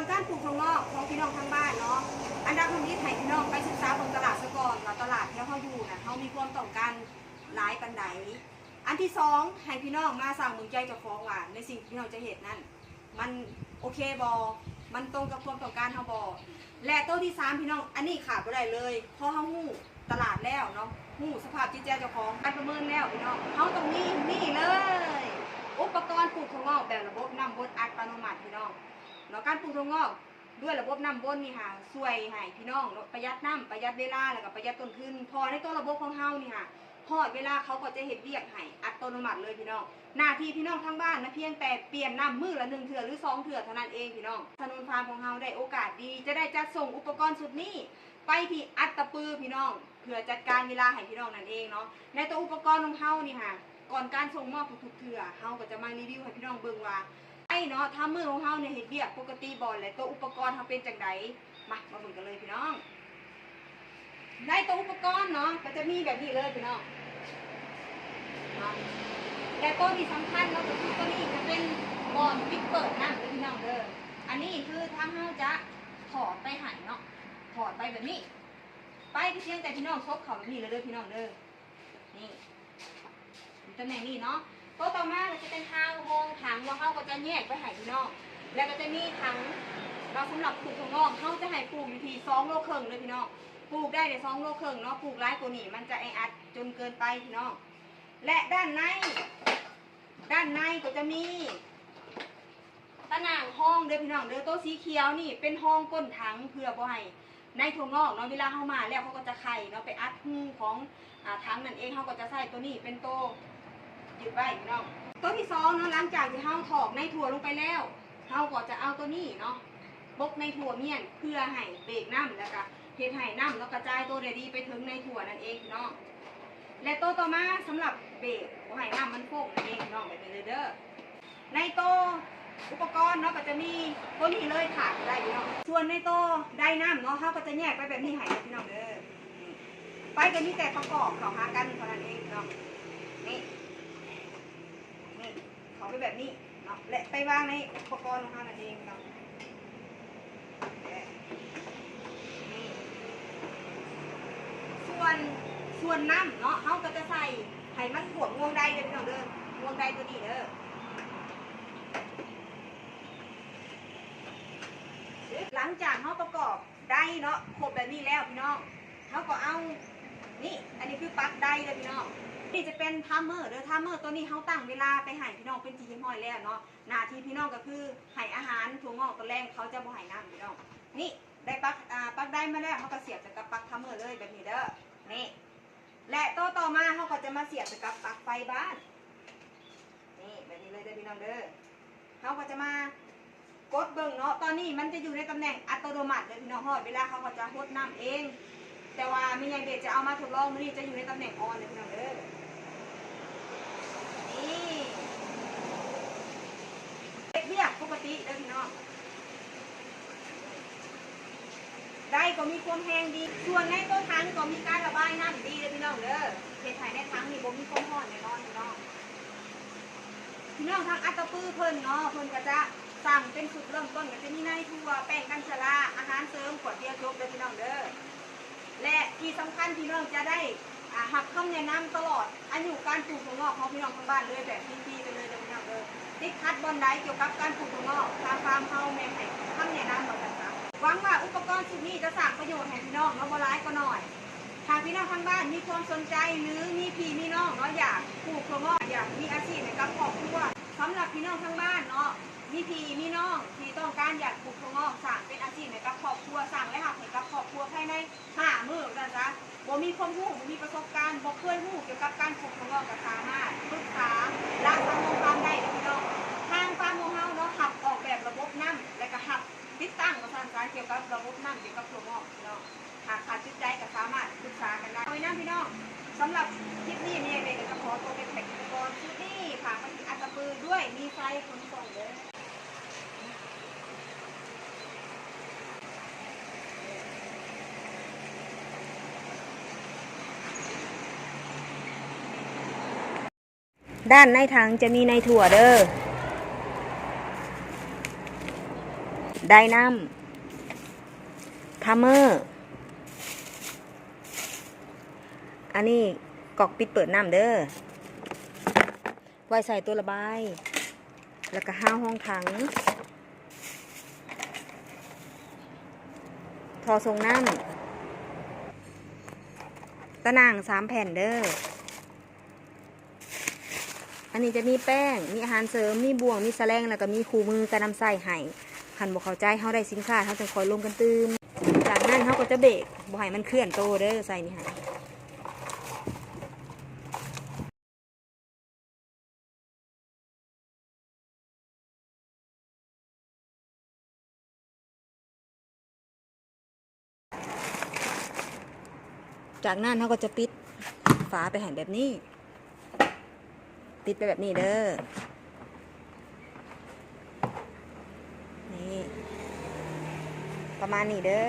ການປູກຖົ່ວງອກຂອງພີ່ນ້ອງທາງບ້ານເນາະ, ອັນດັບທຳອິດໃຫ້ພີ່ນ້ອງໄປສຶກສາເບິ່ງຕະຫຼາດສາກ່ອນ ວ່າຕະຫຼາດທີ່ເຮົາຢູ່ນັ້ນ ເຮົາມີຄວາມຕ້ອງການຫຼາຍປານໃດ. ອັນທີສອງ ໃຫ້ພີ່ນ້ອງມາຊັ່ງເບິ່ງໃຈເຈົ້າຂອງວ່າ ໃນສິ່ງທີ່ພີ່ນ້ອງຈະເຮັດນັ້ນ ມັນໂອເຄບໍ່? ມັນຕົງກັບຄວາມຕ້ອງການເຮົາບໍ່? ແລະ ໂຕທີສາມ ພີ່ນ້ອງ ອັນນີ້ຂາດບໍ່ໄດ້ເລີຍ, ເພາະເຮົາຮູ້ຕະຫຼາດແລ້ວເນາະ, ຮູ້ສະພາບຈິດໃຈເຈົ້າຂອງ, ການປະເມີນແລ້ວພີ່ນ້ອງ, ເຮົາຕ້ອງມີ ນີ້ເລີຍ ອຸປະກອນປູກຖົ່ວງອກແບບລະບົບນ້ຳບົດອັດຕະໂນມັດພີ່ນ້ອງເນາະ. ການປູກຖົ່ວງອກ ດ້ວຍລະບົບນ້ຳວົນນີ້ຫາ ຊ່ວຍໃຫ້ພີ່ນ້ອງເນາະ ປະຢັດນ້ຳ ປະຢັດເວລາ ແລ້ວກໍປະຢັດຕົ້ນທຶນ. ເພາະໃນຕົວລະບົບຂອງເຮົານີ້ຫາ ຮອດເວລາເຂົາກໍຈະເຮັດວຽກໃຫ້ອັດຕະໂນມັດເລີຍພີ່ນ້ອງ. ໜ້າທີ່ພີ່ນ້ອງທາງບ້ານນະ ພຽງແຕ່ປ່ຽນນ້ຳມື້ລະໜຶ່ງເທື່ອ ຫຼື ສອງເທື່ອເທົ່ານັ້ນເອງພີ່ນ້ອງ. ສະໜູນຟາມຂອງເຮົາໄດ້ໂອກາດດີ ຈະໄດ້ຈັດສົ່ງອຸປະກອນຊຸດນີ້ໄປທີ່ອັດຕະປືພີ່ນ້ອງ ເພື່ອຈັດການເວລາໃຫ້ພີ່ນ້ອງນັ້ນເອງເນາະ. ໃນຕົວອຸປະກອນຂອງເຮົານີ້ຫາ ກ່ອນການສົ່ງມອບທຸກໆເທື່ອ ເຮົາກໍຈະມາຣີວິວໃຫ້ພີ່ນ້ອງເບິ່ງວ່າ ໄອ້ເນາະ ທາມເມີຂອງເຮົານີ້ເຮັດວຽກປົກກະຕິບໍ່ ແລະ ໂຕອຸປະກອນເຮົາເປັນຈັ່ງໃດ? ມາ ມາເບິ່ງກັນເລີຍພີ່ນ້ອງ. ໃນໂຕອຸປະກອນເນາະ ກໍຈະມີແບບນີ້ເລີຍພີ່ນ້ອງເນາະ ແລະ ໂຕທີ່ສຳຄັນເນາະ ກໍຄືໂຕນີ້ຈະເປັນບ່ອນປິດເປີດນ້ຳເດີພີ່ນ້ອງເດີ. ອັນນີ້ຄືທາງເຮົາຈະຖອດໄປໃຫ້ເນາະ ຖອດໄປແບບນີ້ ໄປກໍພຽງແຕ່ພີ່ນ້ອງສົບເຂົ້າແບບນີ້ເລີຍເດີພີ່ນ້ອງເດີ. ນີ້ ຢູ່ຕຳແໜ່ງນີ້ເນາະ. ໂຕຕໍ່ມາກໍຈະເປັນທາງຮອງຖັງ ວ່າເຮົາກໍຈະແຍກໄວ້ໃຫ້ພີ່ນ້ອງ ແລ້ວກໍຈະມີຖັງເນາະ ສຳລັບປູກຖົ່ວງອກ ເຮົາຈະໃຫ້ປູກຢູ່ທີ່ສອງໂລເຄິ່ງເດີພີ່ນ້ອງ. ປູກໄດ້ແຕ່ສອງໂລເຄິ່ງເນາະ, ປູກຫຼາຍກວ່ານີ້ມັນຈະແອອັດຈົນເກີນໄປພີ່ນ້ອງ. ແລະ ດ້ານໃນ ດ້ານໃນກໍຈະມີຕາໜ່າງຮອງເດີພີ່ນ້ອງເດີ. ໂຕສີຂຽວນີ້ເປັນຮອງກົ້ນຖັງ ເພື່ອບໍ່ໃຫ້ໃນຖົ່ວງອກເນາະ ເວລາເຮົາມາແລ້ວ ເຂົາກໍຈະໄຂ່ເນາະ ໄປອັດຮູຂອງ ອາ ຖັງນັ້ນເອງ. ເຮົາກໍຈະໃຊ້ໂຕນີ້ເປັນໂຕຍຶດໄວ້ພີ່ນ້ອງ. ໂຕທີສອງເນາະ ຫຼັງຈາກທີ່ເຮົາຖອກໃນຖົ່ວລົງໄປແລ້ວ ເຮົາກໍຈະເອົາໂຕນີ້ເນາະ ປົກໃນຖົ່ວມ້ຽນ ເພື່ອໃຫ້ເບກນ້ຳ ແລ້ວກະເຮັດໃຫ້ນ້ຳເນາະ ກະຈາຍໂຕໄດ້ດີໄປເຖິງໃນຖົ່ວນັ້ນເອງພີ່ນ້ອງ. ແລະ ໂຕຕໍ່ມາສຳລັບເບກບໍ່ໃຫ້ນ້ຳມັນຟົ້ງນັ້ນເອງພີ່ນ້ອງ ແບບນີ້ເລີຍເດີ. ໃນໂຕອຸປະກອນເນາະ ກໍຈະມີໂຕນີ້ເລີຍ ຂາດບໍ່ໄດ້ພີ່ນ້ອງ. ສ່ວນໃນໂຕໄດນ້ຳເນາະ ເຮົາກໍຈະແຍກໄປແບບນີ້ໃຫ້ເດີພີ່ນ້ອງເດີ. ໄປກໍມີແຕ່ປະກອບເຂົ້າຫາກັນເທົ່ານັ້ນເອງພີ່ນ້ອງ. ນີ້ ນີ້ ເຂົ້າໄປແບບນີ້ເນາະ ແລະ ໄປວາງໃນອຸປະກອນຂອງເຮົານັ້ນເອງເນາະ. ແລະ ນີ້ ສ່ວນ ສ່ວນນ້ຳເນາະ ເຮົາກໍຈະໃສ່ໃຫ້ມັນຖ້ວມງວງໄດເດີພີ່ນ້ອງເດີ, ງວງໄດຕົວນີ້ເດີ. ຫຼັງຈາກເຮົາປະກອບໄດເນາະ ຄົບແບບນີ້ແລ້ວພີ່ນ້ອງ ເຮົາກໍເອົາ ນີ້ ອັນນີ້ຄືປັກໄດເດີພີ່ນ້ອງ. ນີ້ຈະເປັນທາມເມີເດີ, ທາມເມີຕົວນີ້ເຮົາຕັ້ງເວລາໄປໃຫ້ພີ່ນ້ອງເປັນທີ່ຮຽບຮ້ອຍແລ້ວເນາະ. ໜ້າທີ່ພີ່ນ້ອງກໍຄືໃຫ້ອາຫານຖົ່ວງອກຕອນແລງ ເຂົາຈະບໍ່ໃຫ້ນ້ຳພີ່ນ້ອງ. ນີ້ ໄດ້ປັກ ອາ ປັກໄດມາແລ້ວ ເຮົາກໍສຽບໃສ່ກັບປັກທາມເມີເລີຍແບບນີ້ເດີ. ນີ້ ແລະ ຕໍ່ ຕໍ່ມາເຮົາກໍຈະມາສຽບໃສ່ກັບປັກໄຟບ້ານ ນີ້ ແບບນີ້ເລີຍເດີພີ່ນ້ອງເດີ. ເຮົາກໍຈະມາກົດເບິ່ງເນາະ ຕອນນີ້ມັນຈະຢູ່ໃນຕຳແໜ່ງອັດຕະໂນມັດເດີພີ່ນ້ອງ. ຮອດເວລາເຂົາກໍຈະຫົດນ້ຳເອງ ແຕ່ວ່າແມ່ໃຫຍ່ເບດຈະເອົາມາທົດລອງມື້ນີ້ ຈະຢູ່ໃນຕຳແໜ່ງອອນເດີພີ່ນ້ອງເດີ. ນີ້ ເຮັດວຽກປົກກະຕິເດີພີ່ນ້ອງ. ໄດກໍມີຄວາມແຮງດີ ສ່ວນໃນຕົວຖັງກໍມີການລະບາຍນ້ຳດີເດີພີ່ນ້ອງເດີ. ເຮັດໃຫ້ໃນຖັງນີ້ບໍ່ມີຄວາມຮ້ອນແນ່ນອນພີ່ນ້ອງ. ພີ່ນ້ອງທາງອັດຕະປືເພິ່ນເນາະ ເພິ່ນກໍຈະສັ່ງເປັນຊຸດເລີ່ມຕົ້ນ ກໍຈະມີໃນຖົ່ວ ແປ້ງກັນຊະລາ ອາຫານເສີມ ຂວດດຽວຈົບເດີພີ່ນ້ອງເດີ. ແລະ ທີ່ສຳຄັນ ພີ່ນ້ອງຈະໄດ້ ອາ ຮັບຄຳແນະນຳຕະຫຼອດອາຍຸການປູກຖົ່ວງອກຂອງພີ່ນ້ອງທາງບ້ານເລີຍ ແບບຟຣີໆໄປເລີຍເດີພີ່ນ້ອງເດີ. ຕິດຂັດບ່ອນໃດກ່ຽວກັບການປູກຖົ່ວງອກ ທາງຟາມເຮົາແມ່ນໃຫ້ຄຳແນະນຳວ່າຊັ້ນຊະ. ຫວັງວ່າອຸປະກອນຊຸດນີ້ຈະສ້າງປະໂຫຍດໃຫ້ພີ່ນ້ອງເນາະ ບໍ່ຫຼາຍກໍໜ້ອຍ. ຫາກພີ່ນ້ອງທາງບ້ານມີຄວາມສົນໃຈ ຫຼື ມີພີ່ມີນ້ອງເນາະ ຢາກປູກຖົ່ວງອກ ຢາກມີອາຊີບໃຫ້ກັບຄອບຄົວ, ສຳລັບພີ່ນ້ອງທາງບ້ານເນາະ ມີພີ່ມີນ້ອງທີ່ຕ້ອງການຢາກປູກຖົ່ວງອກ ສ້າງເປັນອາຊີບໃຫ້ກັບຄອບຄົວ ສ້າງລາຍຮັບໃຫ້ກັບຄອບຄົວພາຍໃນ ຫ້າມື້ວ່າຊັ້ນຊະ. ບໍ່ມີຄວາມຮູ້ ບໍ່ມີປະສົບການ ບໍ່ເຄີຍຮູ້ກ່ຽວກັບການປູກຖົ່ວງອກ ກໍສາມາດປຶກສາລາຊາງໂຮງຟາມໄດ້ເດີພີ່ນ້ອງ. ທາງຟາມຂອງເຮົາເນາະ ຮັບອອກແບບລະບົບນ້ຳ ແລະ ກໍຮັບຕິດຕັ້ງວ່າຊັ້ນຊະ ກ່ຽວກັບລະບົບນ້ຳ ກ່ຽວກັບຖົ່ວງອກພີ່ນ້ອງ. ຫາກຂາດຈິດໃຈກໍສາມາດປຶກສາກັນໄດ້. ໂດຍນຳພີ່ນ້ອງ ສຳລັບຄລິບນີ້ ແມ່ເບກກໍຂໍຕົວໄປແພັກອຸປະກອນຊຸດນີ້ ຝາກໄວ້ທີ່ອັດຕະປືດ້ວຍ ມີໄຊຂົນສົ່ງເດີ. ດ້ານໃນຖັງຈະມີໃນຖົ່ວເດີ. ໄດ້ນ້ຳ ທາມເມີ ອັນນີ້ກອກປິດເປີດນ້ຳເດີ ໄວ້ໃສ່ຕົວລະບາຍ ແລ້ວກະຮາວຮອງຖັງ ທໍ່ສົ່ງນ້ຳ ຕາໜ່າງສາມແຜ່ນເດີ. ອັນນີ້ຈະມີແປ້ງ ມີອາຫານເສີມ ມີບ່ວງ ມີສະແລງ ແລ້ວກະມີຄູ່ມືກະນຳໃຊ້ໃຫ້ ຄັນບໍ່ເຂົ້າໃຈ ເຮົາໄດ້ສິນຄ້າ ເຮົາຈັ່ງຄ່ອຍລົມກັນຕື່ມ. ຈາກນັ້ນເຮົາກໍຈະເບກ ບໍ່ໃຫ້ມັນເຄື່ອນໂຕເດີ ໃສ່ນີ້ຫັ້ນ. ຈາກນັ້ນເຮົາກໍຈະປິດຝາໄປໃຫ້ແບບນີ້ ປິດໄປແບບນີ້ເດີ ນີ້ ປະມານນີ້ເດີ.